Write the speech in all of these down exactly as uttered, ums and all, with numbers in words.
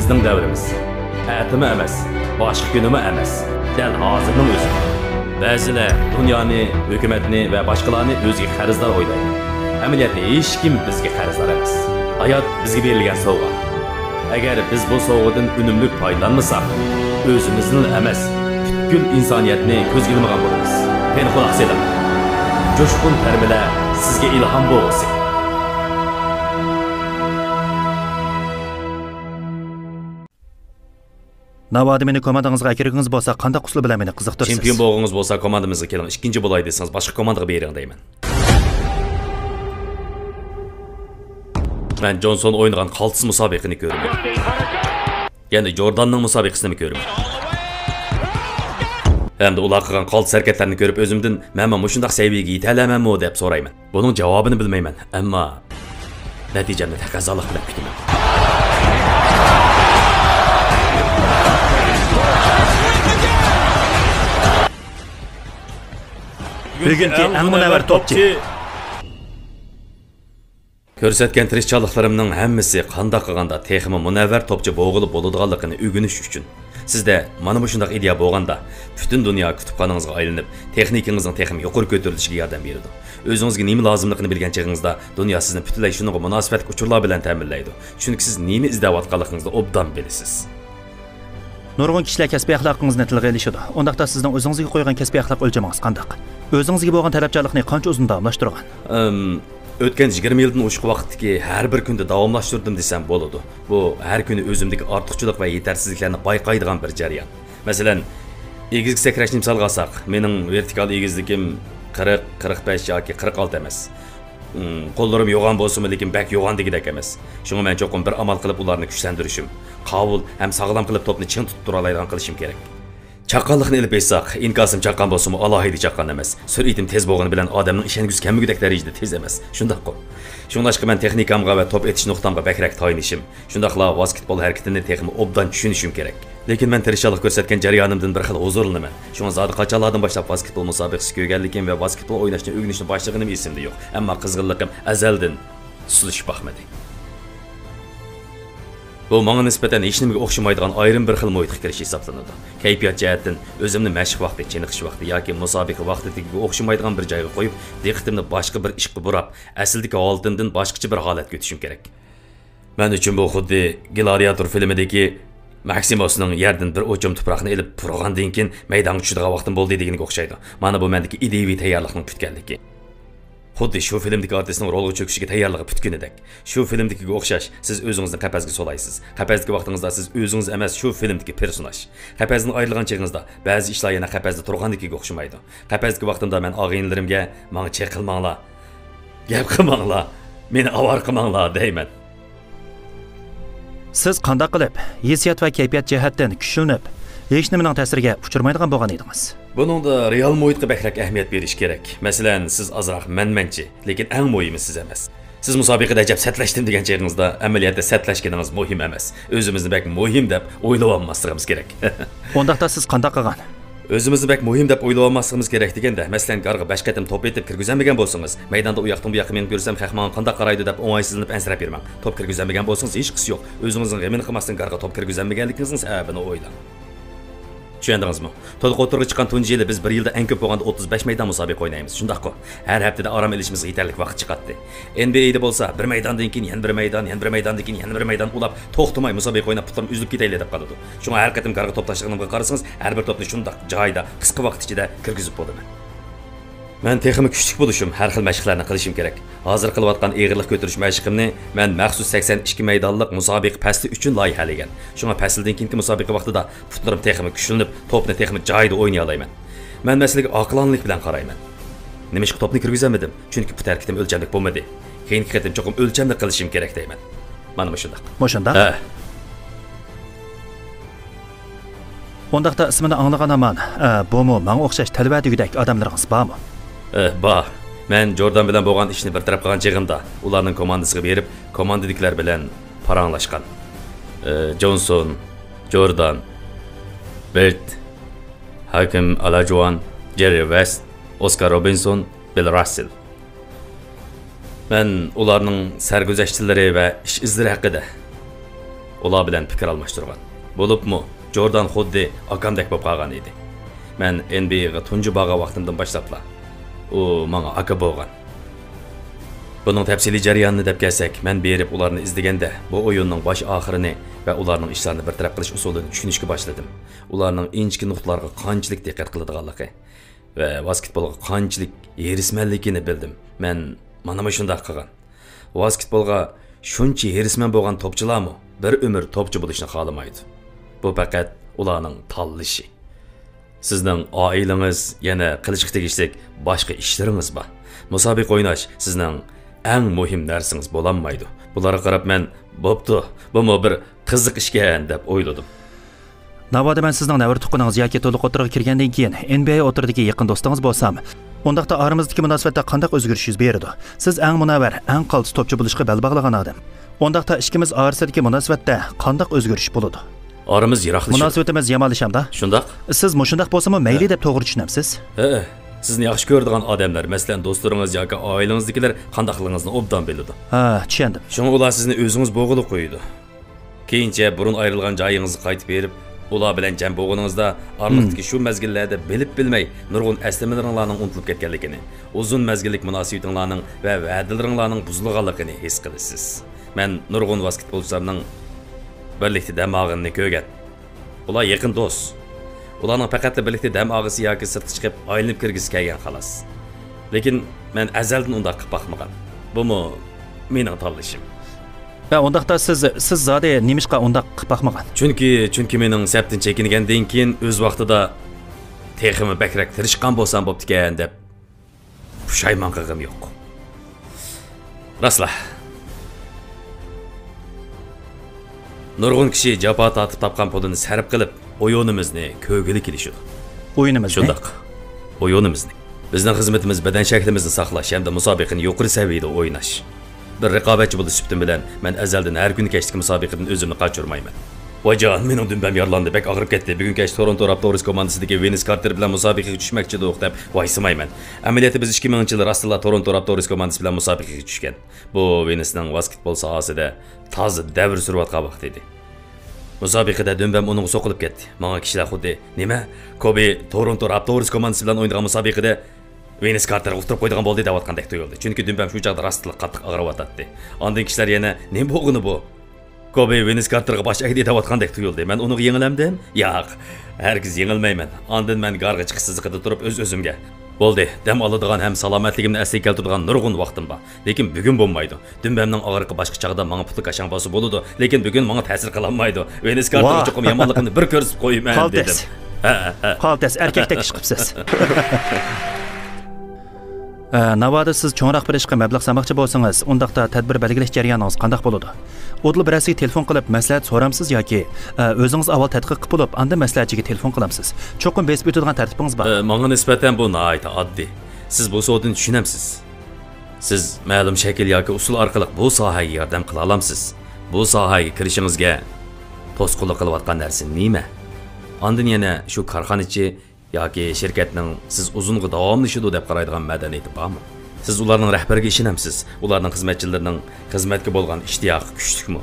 بىزنىڭ دەۋرىمىز. ئەتىمۇ ئەمەس، باشقا كۈنىمۇ ئەمەس. دەل ھازىرنىڭ ئۆزى. بەزىلەر دۇنيانى، ھۆكۈمەتنى ۋە باشقىلارنى ئۆزىگە قەرزدار ئويلايدۇ. ئەمەلىيەتتە ھېچكىم بىزگە قەرزدار ئەمەس. ھايات بىزگە بېرىلگەن سوۋغا. ئەگەر بىز بۇ سوۋغىدىن ئۈنۈملۈك پايدىلانمىساق، ئۆزىمىزنىلا ئەمەس، پۈتكۈل ئىنسانىيەتنى كۆزگە ئىلمىغان بولىمىز. قېنى، قۇلاق سېلىڭ. جۇشقۇن تەرمىلەر سىزگە ئىلھام بولغۇسى. ناۋادا مېنى كوماندىڭىزغا ئەكىرگىڭىز بولسا، قانداق ئۇسۇل بىلەن مېنى قىزىقتۇرىسىز؟ چېمپىيون بولغىڭىز بولسا، كوماندىمىزغا كېلىڭ. ئىككىنچى بولاي دېسىڭىز، باشقا كوماندىغا بېرىڭ دەيمەن. مەن جونسون ئوينىغان قالتىس مۇسابىقىنى كۆرىمەن. يەنە جورداننىڭ مۇسابىقىسىنىمۇ كۆرىمەن. ھەمدە ئۇلار قىلغان قالتىس ھەرىكەتلەرنى كۆرۈپ، ئۆزۈمدىن، مەنمۇ مۇشۇنداق سەۋىيەگە يېتەلەرمەنمۇ دەپ سورايمەن. بۇنىڭ جاۋابىنى بىلمەيمەن، ئەمما نەتىجەمنى تەقەززالىق بىلەن كۈتىمەن. بۈگۈنكى ئەڭ مۇنەۋۋەر توپچى. كۆرسەتكەن تىرىشچانلىقلىرىمنىڭ ھەممىسى قانداق قىلغاندا تېخىمۇ مۇنەۋۋەر توپچى بولغىلى بولىدىغانلىقىنى ئۆگىنىش ئۈچۈن. سىزدە مانا مۇشۇنداق ئىدىيە بولغاندا، پۈتۈن دۇنيا كۇتۇپخانىڭىزغا ئايلىنىپ، تېخنىكىڭىزنىڭ تېخىمۇ يۇقىرى كۆتۈرۈلۈشىگە ياردەم بېرىدۇ. ئۆزىڭىزگە نېمە لازىملىقىنى بىلگەن چېغىڭىزدا، دۇنيا سىزنى پۈتۈنلەي شۇنىڭغا مۇناسىۋەتلىك ئۇچۇرلار بىلەن تەمىنلەيدۇ. چۈنكى سىز نېمە ئىزدەۋاتقانلىقىڭىزنى ئوبدان بىلىسىز. نۇرغۇن كىشىلەر كەسپىي ئەخلاقىڭىزنى تىلغا ئېلىشىدۇ. ئۇنداقتا سىزنىڭ ئۆزىڭىزگە قويغان كەسپىي ئەخلاق ئۆلچىمىڭىز قانداق؟ ئۆزىڭىزگە بولغان تەلەپچانلىقنى قانچە ئۇزۇن داۋاملاشتۇرغان؟ ئىم، ئۆتكەن يىگىرمە يىلدىن ئوشۇق ۋاقىتتىكى ھەر بىر كۈندە داۋاملاشتۇردۇم دېسەم بولىدۇ. بۇ ھەر كۈنى ئۆزۈمدىكى ئارتۇقچىلىق ۋە يېتەرسىزلىكلەرنى بايقايدىغان بىر جەريان. مەسىلەن، ئېگىزگە سەكرەشنى مىسالغا ئالساق، مېنىڭ ۋېرتىكال ئېگىزلىكىم قىرىق، قىرىق بەش ياكى قىرىق ئالتە ئەمەس. ئىم، قوللىرىم يوغان بولسىمۇ، لېكىن بەك يوغان دېگۈدەك ئەمەس. شۇڭا مەن چوقۇم بىر ئامال قىلىپ ئۇلارنى كۈچلەندۈرۈشۈم، قاۋۇل ھەم ساغلام قىلىپ توپنى چىڭ تۇتۇپ تۇرالايدىغان قىلىشىم كېرەك. چاققانلىقنى ئېلىپ ئېيتساق، ئىنكاسىم چاققان بولسىمۇ، ئالاھىدە چاققان ئەمەس. سۈرئىتىم تېز بولغىنى بىلەن ئادەمنىڭ ئىشەنگۈسى كەلمىگۈدەك دەرىجىدە تېز ئەمەس. شۇنداققۇ؟ شۇڭلاشقا مەن تېخنىكامغا ۋە توپ ئېتىش نۇقتامغا بەكرەك تايىنىشىم، شۇنداقلا ۋاسكېتبول ھەرىكىتىنى تېخىمۇ ئوبدان چۈشىنىشىم كېرەك. لېكىن مەن تىرىشچانلىق كۆرسەتكەن جەريانىمدىن بىر خىل ھۇزۇرلىنىمەن. شۇڭا زادى قاچانلاردىن باشلاپ ۋاسكېتبول مۇسابىقىسى كۆرگەنلىكىم ۋە ۋاسكېتبول ئويناشنى ئۆگىنىشنى باشلىغىنىم ئېسىمدە يوق. ئەمما قىزغىنلىقىم ئەزەلدىن سۇسلىشىپ باقمىدى. بۇ ماڭا نىسبەتەن ھېچنېمىگە ئوخشىمايدىغان ئايرىم بىر خىل مۇھىتقا كىرىش ھېسابلىنىدۇ. كەيپىيات جەھەتتىن ئۆزۈمنى مەشىق ۋاقتى، چېنىقىش ۋاقتى ياكى مۇسابىقە ۋاقتىدىكىگە ئوخشىمايدىغان بىر جايغا قويۇپ، دىققىتىمنى باشقا بىر ئىشقا بۇراپ، ئەسلىدىكى ھالىتىمدىن باشقىچە بىر ھالەتكە ئۆتۈشۈم كېرەك. مەن ئۈچۈن بۇ خۇددى گلادىئاتور فىلىمىدىكى ماكسىموسنىڭ يەردىن بىر ئوچۇم تۇپراقنى ئېلىپ پۇرىغاندىن كېيىن مەيدانغا چۈشىدىغان ۋاقتىم بولدى دېگىنىگە ئوخشايدۇ. مانا بۇ مەندىكى ئىدىيىۋى تەييارلىقنىڭ پۈتكەنلىكى. خۇددى شۇ فىلىمدىكى ئارتىسنىڭ رولغا چۆكۈشىگە تەييارلىقى پۈتكىنىدەك. شۇ فىلىمدىكىگە ئوخشاش، سىز ئۆزىڭىزنى قەپەسكە سولايسىز. قەپەستىكى ۋاقتىڭىزدا سىز ئۆزىڭىز ئەمەس، شۇ فىلىمدىكى پېرسوناژ. قەپەستىن ئايرىلغان چېغىڭىزدا بەزى ئىشلار يەنە قەپەستە تۇرغاندىكىگە ئوخشىمايدۇ. قەپەستىكى ۋاقتىمدا مەن ئاغىنىلىرىمگە، «ماڭا چېقىلماڭلار، گەپ قىلماڭلار، مېنى ئاۋارە قىلماڭلار» دەيمەن. سىز قانداق قىلىپ ھېسسىيات ۋە كەيپىيات جەھەتتىن كۈچلىنىپ، ھېچنېمىنىڭ تەسىرىگە ئۇچرىمايدىغان بولغان ئىدىڭىز؟ بۇنىڭدا رېئال مۇھىتقا بەكرەك ئەھمىيەت بېرىش كېرەك. مەسىلەن، سىز ئازراق مەنمەنچى، لېكىن ئەڭ مۇھىمى سىز ئەمەس. سىز مۇسابىقىدە ئەجەب سەتلەشتىم دېگەن چېغىڭىزدا، ئەمەلىيەتتە سەتلەشكىنىڭىز مۇھىم ئەمەس. ئۆزىمىزنى بەك مۇھىم دەپ ئويلىۋالماسلىقىمىز كېرەك. ئۇنداقتا سىز قانداق قىلغان؟ ئۆزىمىزنى بەك مۇھىم دەپ ئويلىۋالماسلىقىمىز كېرەك دېگەندە، مەسىلەن، گارغا بەش قېتىم توپ ئېتىپ كىرگۈزەلمىگەن بولسىڭىز، مەيداندا ئۇ ياقتىن بۇ ياققا مېڭىپ يۈرسەم، خەق ماڭا قانداق قارايدۇ دەپ ئوڭايسىزلىنىپ ئەنسىرەپ يۈرمەڭ. توپ كىرگۈزەلمىگەن بولسىڭىز، ھېچقىسى يوق. ئۆزىڭىزنىڭ غېمىنى قىلماستىن، گارغا توپ كىرگۈزەلمىگەنلىكىڭىزنىڭ سەۋەبىنى ئويلاڭ. چۈشەندىڭىزمۇ؟ تولۇق ئوتتۇرىغا چىققان تۇنجى يىلى بىز بىر يىلدا ئەڭ كۆپ بولغاندا ئوتتۇز بەش مەيدان مۇسابىقە ئوينايمىز، شۇنداققۇ؟ ھەر ھەپتىدە ئارام ئېلىشىمىزغا يېتەرلىك ۋاقىت چىقاتتى. ئېن بى ئەيدە بولسا، بىر مەيداندىن كېيىن يەنە بىر مەيدان، يەنە بىر مەيداندىن كېيىن يەنە بىر مەيدان ئۇلاپ، توختىماي مۇسابىقە ئويناپ، پۇتلىرىم ئۈزۈلۈپ كېتەيلى دەپ قالىدۇ. شۇڭا ھەر قېتىم گارغا توپ تاشلىغىنىمغا قارىسىڭىز، ھەر بىر توپنى شۇنداق جايىدا، قىسقا ۋاقىت ئىچىدە كىرگۈزۈپ بولىمەن. مەن تېخىمۇ كۈچلۈك بولۇشۇم، ھەر خىل مەشىقلەرنى قىلىشىم كېرەك. ھازىر قىلىۋاتقان ئېغىرلىق كۆتۈرۈش مەشىقىمنى مەن مەخسۇس سەكسەن ئىككى مەيدانلىق مۇسابىقە پەسلى ئۈچۈن لايىھەلىگەن. شۇڭا پەسىلدىن كېيىنكى مۇسابىقە ۋاقتىدا پۇتلىرىم تېخىمۇ كۈچلىنىپ، توپنى تېخىمۇ جايىدا ئوينىيالايمەن. مەن مەسىلىگە ئاقىلانىلىك بىلەن قارايمەن. نېمىشقا توپنى كىرگۈزەلمىدىم؟ چۈنكى پۇت ھەرىكىتىم ئۆلچەملىك بولمىدى. كېيىنكى قېتىم چوقۇم ئۆلچەملىك قىلىشىم كېرەك دەيمەن. مانا مۇشۇنداق. مۇشۇنداق؟ ھە. ئۇنداقتا ئىسمىنى ئاڭلىغان ھامان، ئە، بۇمۇ ماڭا ئوخشاش تەلۋە دېگۈدەك ئادەملىرىڭىز بارمۇ؟ ئە، بار. مەن جوردان بىلەن بولغان ئىشنى بىر تەرەپ قىلغان چېغىمدا، ئۇلارنىڭ كوماندىسىغا بېرىپ، كوماندىدىكىلەر بىلەن پاراڭلاشقان. ئە، جونسون، جوردان، بېرت، ھاكىم ئالاجۇۋان، جېررى ۋېست، ئوسكار روبىنسون، بىل راسسېل. مەن ئۇلارنىڭ سەرگۈزەشتلىرى ۋە ئىش ئىزلىرى ھەققىدە، ئۇلار بىلەن پىكىر ئالماشتۇرغان. بولۇپمۇ جوردان خۇددى ئاكامدەك بولۇپ قالغان ئىدى. مەن ئېن بى ئېيغا تۇنجى بارغان ۋاقتىمدىن باشلاپلا ئۇ ماڭا ئاكا بولغان. بۇنىڭ تەپسىلىي جەريانىنى دەپ كەلسەك، مەن بېرىپ ئۇلارنى ئىزدىگەندە، بۇ ئويۇننىڭ باش ئاخىرىنى ۋە ئۇلارنىڭ ئىشلارنى بىر تەرەپ قىلىش ئۇسۇلىنى چۈشىنىشكە باشلىدىم. ئۇلارنىڭ ئىنچىكە نۇقتىلارغا قانچىلىك دىققەت قىلىدىغانلىقى ۋە ۋاسكېتبولغا قانچىلىك ھېرىسمەنلىكىنى بىلدىم. مەن مانا مۇشۇنداق قىلغان. ۋاسكېتبولغا شۇنچە ھېرىسمەن بولغان توپچىلارمۇ بىر ئۆمۈر توپچى بولۇشنى خالىمايدۇ. بۇ پەقەت ئۇلارنىڭ تاللىشى. سىزنىڭ ئائىلىڭىز، يەنە قىلىشقا تېگىشلىك باشقا ئىشلىرىڭىز بار. مۇسابىقە ئويناش سىزنىڭ ئەڭ مۇھىم نەرسىڭىز بولالمايدۇ. بۇلارغا قاراپ مەن، بوپتۇ، بۇمۇ بىر قىزىق ئىشكەن، دەپ ئويلىدىم. ناۋادا مەن سىزنىڭ نەۋرە تۇغقىنىڭىز ياكى تولۇق ئوتتۇرىغا كىرگەندىن كېيىن ئېن بى ئەي ئوتتۇرىدىكى يېقىن دوستىڭىز بولسام، ئۇنداقتا ئارىمىزدىكى مۇناسىۋەتتە قانداق ئۆزگىرىش يۈز بېرىدۇ؟ سىز ئەڭ مۇنەۋۋەر، ئەڭ قالتىس توپچى بولۇشقا بەل باغلىغان ئادەم. ئۇنداقتا ئىككىمىز ئارىسىدىكى مۇناسىۋەتتە قانداق ئۆزگىرىش بولىدۇ؟ ئارىمىز يىراقلىشىدۇ. مۇناسىۋىتىمىز يامانلىشامدا؟ شۇنداق. سىز مۇشۇنداق بولسىمۇ مەيلى ھە. دەپ توغرا چۈشىنەمسىز؟ ھەئە. سىزنى ياخشى كۆرىدىغان ئادەملەر، مەسىلەن، دوستلىرىڭىز ياكى ئائىلىڭىزدىكىلەر قانداقلىقىڭىزنى ئوبدان بىلىدۇ. ھە، چۈشەندىم. شۇڭا ئۇلار سىزنى ئۆزىڭىز بولغىلى قويىدۇ. كېيىنچە بۇرۇن ئايرىلغان جايىڭىزغا قايتىپ بېرىپ، ئۇلار بىلەن جەم بولغىنىڭىزدا، ئارىلىقتىكى شۇ مەزگىللەردە بىلىپ بىلمەي نۇرغۇن ئەسلىمىلىرىڭلارنىڭ ئۇنتۇلۇپ كەتكەنلىكىنى، ئۇزۇن مەزگىللىك مۇناسىۋىتىڭلارنىڭ ۋە ۋەدىلىرىڭلارنىڭ بۇزۇلغانلىقىنى ھېس قىلىسىز. مەن نۇرغۇن ۋاسكېتبولچىلارنىڭ بىرلىكتە دەم ئالغىنىنى كۆرگەن. ئۇلار يېقىن دوست. ئۇلارنىڭ پەقەتلا بىرلىكتە دەم ئالغۇسى ياكى سىرتقا چىقىپ ئايلىنىپ كىرگۈسى كەلگەن، خالاس. لېكىن مەن ئەزەلدىن ئۇنداق قىلىپ باقمىغان. بۇمۇ مېنىڭ تاللىشىم. ۋە ئۇنداقتا سىز، سىز زادى نېمىشقا ئۇنداق قىلىپ باقمىغان؟ چۈنكى، چۈنكى مېنىڭ سەپتىن چېكىنگەندىن كېيىن ئۆز ۋاقتىدا تېخىمۇ بەكرەك تىرىشقان بولسام بوپتىكەن دەپ پۇشايمان قىلغىنىم يوق. راستلا. نۇرغۇن كىشى جاپا تارتىپ تاپقان پۇلىنى سەرپ قىلىپ، ئويۇنىمىزنى كۆرگىلى كېلىشىدۇ. ئويۇنىمىزنى؟ شۇنداق. ئويۇنىمىزنى. بىزنىڭ خىزمىتىمىز بەدەن شەكلىمىزنى ساقلاش ھەمدە مۇسابىقىنى يۇقىرى سەۋىيەدە ئويناش. بىر رىقابەتچى بولۇش سۈپىتىم بىلەن، مەن ئەزەلدىن ھەر كۈنى كەچلىكى مۇسابىقىدىن ئۆزۈمنى قاچۇرمايمەن. ۋايجان، مېنىڭ دۈمبەم يارىلاندى، بەك ئاغرىپ كەتتى. بۈگۈن كەچ تورونتو راپتورس كوماندىسىدىكى ۋېنس كارتېر بىلەن مۇسابىقىگە چۈشمەكچىدۇق، دەپ ۋايسىمايمەن. ئەمەلىيەتتە بىز ئىككى مىڭىنچى يىلى راستتىنلا تورونتو راپتورس كوماندىسى بىلەن مۇسابىقىگە چۈشكەن. بۇ ۋېنسنىڭ ۋاسكېتبول ساھەسىدە تازا دەۋر سۈرۈۋاتقان ۋاقتى ئىدى. مۇسابىقىدە دۈمبەم ئۇنىڭغا سوقۇلۇپ كەتتى. ماڭا كىشىلەر خۇددى، نېمە، كوبى تورونتو راپتورس كوماندىسى بىلەن ئوينىغان مۇسابىقىدە ۋېنس كارتېرغا ئۇتتۇرۇپ قويىدىغان بولدى دەۋاتقاندەك تۇيۇلدى. چۈنكى دۈمبەم شۇ چاغدا راستلا قاتتىق ئاغرىۋاتاتتى. ئاندىن كىشىلەر يەنە، نېمە بولغىنى بۇ؟ كوبى ۋېنس كارتېرغا باش ئەگدى دەۋاتقاندەك تۇيۇلدى. مەن ئۇنىڭغا يېڭىلەمدىم؟ ياق، ھەرگىز يېڭىلمەيمەن. ئاندىن مەن گارغا چىقىش سىزىقىدا تۇرۇپ ئۆز-ئۆزۈمگە، بولدى، دەم ئالىدىغان ھەم سالامەتلىكىمنى ئەسلىگە كەلتۈرىدىغان نۇرغۇن ۋاقتىم بار. لېكىن بۈگۈن بولمايدۇ. دۈمبەمنىڭ ئاغرىقى باشقا چاغدا ماڭا پۇتى كاشاڭ بولسا بولىدۇ، لېكىن بۈگۈن ماڭا تەسىر قىلالمايدۇ. ۋېنس كارتېرغا ۋاھ. چوقۇم يامانلىقىمنى بىر كۆرسىتىپ قويىمەن، قالتىس. دېدىم. ھە، ھە. قالتىس، ئەركەكتەك ئىش قىپسىز. ئە، ناۋادا سىز چوڭراق بىر ئىشقا مەبلەغ سالماقچى بولسىڭىز، ئۇنداقتا تەدبىر بەلگىلەش جەريانىڭىز قانداق بولىدۇ؟ ئۇدۇل بىرەرسىگە تېلېفون قىلىپ مەسلىھەت سورامسىز ياكى، ئە، ئۆزىڭىز ئاۋۋال تەتقىق قىلىپ بولۇپ، ئاندىن مەسلىھەتچىگە تېلېفون قىلامسىز؟ چوقۇم بېسىپ ئۆتىدىغان تەرتىپىڭىز بار. ئە، ماڭا نىسبەتەن بۇ ناھايىتى ئاددىي. سىز بۇ سودىنى چۈشىنەمسىز؟ سىز مەلۇم شەكىل ياكى ئۇسۇل ئارقىلىق بۇ ساھەگە ياردەم قىلالامسىز؟ بۇ ساھەگە كىرىشىڭىزگە توسقۇنلۇق قىلىۋاتقان نەرسە نېمە؟ ئاندىن يەنە شۇ كارخانىچى ياكى شىركەتنىڭ سىز ئۇزۇنغا داۋاملىشىدۇ دەپ قارايدىغان مەدەنىيىتى بارمۇ؟ سىز ئۇلارنىڭ رەھبىرىگە ئىشىنەمسىز؟ ئۇلارنىڭ خىزمەتچىلىرىنىڭ خىزمەتكە بولغان ئىشتىياقى كۈچلۈكمۇ؟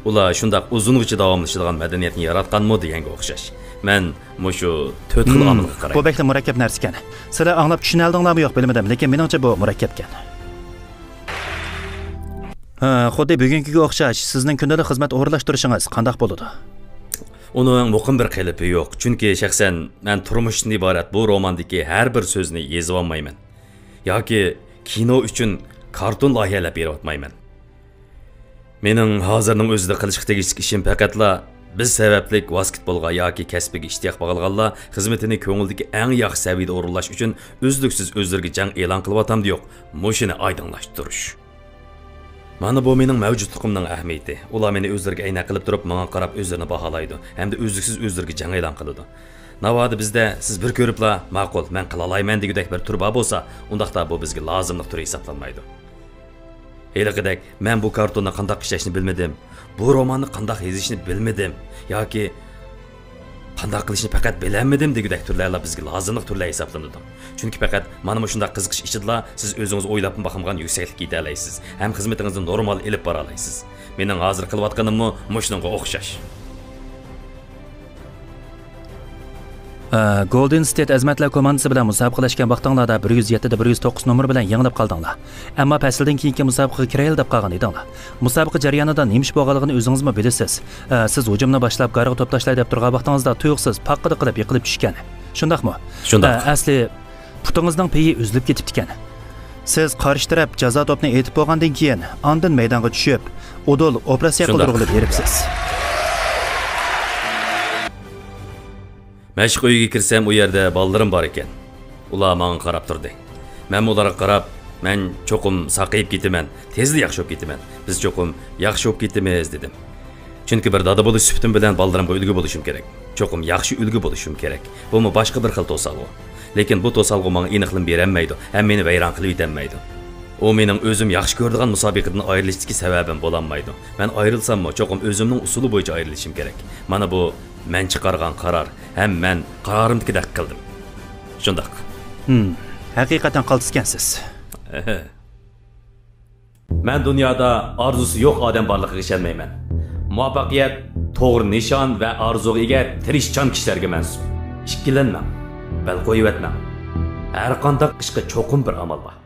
ئۇلار شۇنداق ئۇزۇنغىچە داۋاملىشىدىغان مەدەنىيەتنى ياراتقانمۇ دېگەنگە ئوخشاش. مەن مۇشۇ تۆت خىل ھىم، ئامىلغا قارايمەن. بۇ بەكلا مۇرەككەپ نەرسىكەن. سىلەر ئاڭلاپ چۈشىنەلدىڭلارمۇ يوق بىلمىدىم، لېكىن مېنىڭچە بۇ مۇرەككەپكەن. ھە، خۇددى بۈگۈنكىگە ئوخشاش، سىزنىڭ كۈندىلىك خىزمەت ئورۇنلاشتۇرۇشىڭىز قانداق بولىدۇ؟ ئۇنىڭ مۇقىم بىر قېلىپى يوق، چۈنكى شەخسەن مەن تۇرمۇشتىن ئىبارەت بۇ روماندىكى ھەر بىر سۆزنى يېزىۋالمايمەن ياكى كىنو ئۈچۈن كارتون لايىھەلەپ بېرىۋاتمايمەن. مېنىڭ ھازىرنىڭ ئۆزىدە قىلىشقا تېگىشلىك ئىشىم پەقەتلا بىز سەۋەبلىك ۋاسكېتبولغا ياكى كەسپىگە ئىشتىياق باغلىغانلار خىزمىتىنى كۆڭۈلدىكى ئەڭ ياخشى سەۋىيەدە ئورۇنلاش ئۈچۈن ئۈزلۈكسىز ئۆزلىرىگە جەڭ ئېلان قىلىۋاتامدۇ يوق، مۇشۇنى ئايدىڭلاشتۇرۇش. مانا بۇ مېنىڭ مەۋجۇتلۇقۇمنىڭ ئەھمىيىتى. ئۇلار مېنى ئۆزلىرىگە ئەينەك قىلىپ تۇرۇپ، ماڭا قاراپ ئۆزلىرىنى باھالايدۇ ھەمدە ئۈزلۈكسىز ئۆزلىرىگە جەڭ ئېلان قىلىدۇ. ناۋادا بىزدە سىز بىر كۆرۈپلا، ماقۇل، مەن قىلالايمەن دېگۈدەك بىر تۈر بار بولسا، ئۇنداقتا بۇ بىزگە لازىملىق تۈرى ھېسابلانمايدۇ. ھېلىقىدەك، مەن بۇ كارتوننى قانداق ئىشلەشنى بىلمىدىم، بۇ روماننى قانداق يېزىشنى بىلمىدىم ياكى قانداق قىلىشنى پەقەت بىلەلمىدىم دېگۈدەك تۈرلەرلا بىزگە لازىملىق تۈرلەر ھېسابلىنىدۇ. چۈنكى پەقەت مانا مۇشۇنداق قىزىقىش ئىچىدىلا سىز ئۆزىڭىز ئويلاپمۇ باقمىغان يۈكسەكلىككە يېتەلەيسىز ھەم خىزمىتىڭىزنى نورمال ئېلىپ بارالايسىز. مېنىڭ ھازىر قىلىۋاتقىنىممۇ مۇشۇنىڭغا ئوخشاش. ئە، گولدېن ستېيت ئەزىمەتلەر كوماندىسى بىلەن مۇسابىقىلەشكەن ۋاقتىڭلاردا بىر يۈز يەتتىدە بىر يۈز توققۇز نومۇر بىلەن يېڭىلىپ قالدىڭلار. ئەمما پەسىلدىن كېيىنكى مۇسابىقىگە كىرەيلى دەپ قالغان ئىدىڭلار. مۇسابىقە جەريانىدا نېمە ئىش بولغانلىقىنى ئۆزىڭىزمۇ بىلىسىز. ئە، سىز ھۇجۇمنى باشلاپ، گارغا توپ تاشلاي دەپ تۇرغان ۋاقتىڭىزدا تۇيۇقسىز پاققىدە قىلىپ يىقىلىپ چۈشكەن. شۇنداقمۇ؟ شۇنداق. ئە، ئەسلى پۇتىڭىزنىڭ پېيى ئۈزۈلۈپ كېتىپتىكەن. سىز قارشى تەرەپ جازا توپنى ئېتىپ بولغاندىن كېيىن، ئاندىن مەيدانغا چۈشۈپ، ئۇدۇل ئوپېراتسىيە شۇنداق. قىلدۇرغىلى بېرىپسىز. مەشىق ئۆيىگە كىرسەم، ئۇ يەردە بالىلىرىم بار ئىكەن. ئۇلار ماڭا قاراپ تۇردى. مەنمۇ ئۇلارغا قاراپ، مەن چوقۇم ساقىيىپ كېتىمەن، تېزلا ياخشى بولۇپ كېتىمەن. بىز چوقۇم ياخشى بولۇپ كېتىمىز، دېدىم. چۈنكى بىر دادا بولۇش سۈپىتىم بىلەن بالىلىرىمغا ئۈلگە بولۇشۇم كېرەك. چوقۇم ياخشى ئۈلگە بولۇشۇم كېرەك. بۇمۇ باشقا بىر خىل توسالغۇ. لېكىن بۇ توسالغۇ ماڭا ئېنىقلىما بېرەلمەيدۇ ھەم مېنى ۋەيران قىلىۋېتەلمەيدۇ. ئۇ مېنىڭ ئۆزۈم ياخشى كۆرىدىغان مۇسابىقىدىن ئايرىلىشتىكى سەۋەبىم بولالمايدۇ. مەن ئايرىلساممۇ، چوقۇم ئۆزۈمنىڭ ئۇسۇلى بويىچە ئايرىلىشىم كېرەك. مانا بۇ مەن چىقارغان قارار ھەم مەن قارارىمدىكىدەك قىلدىم. شۇنداق. ھىم، ھەقىقەتەن قالتىسكەنسىز. مەن دۇنيادا ئارزۇسى يوق ئادەم بارلىقىغا ئىشەنمەيمەن. مۇۋەپپەقىيەت توغرا نىشان ۋە ئارزۇغا ئىگە تىرىشچان كىشىلەرگە مەنسۇپ. ئىككىلەنمەڭ، بەل قويۇۋەتمەڭ. ھەر قانداق ئىشقا چوقۇم بىر ئامال بار.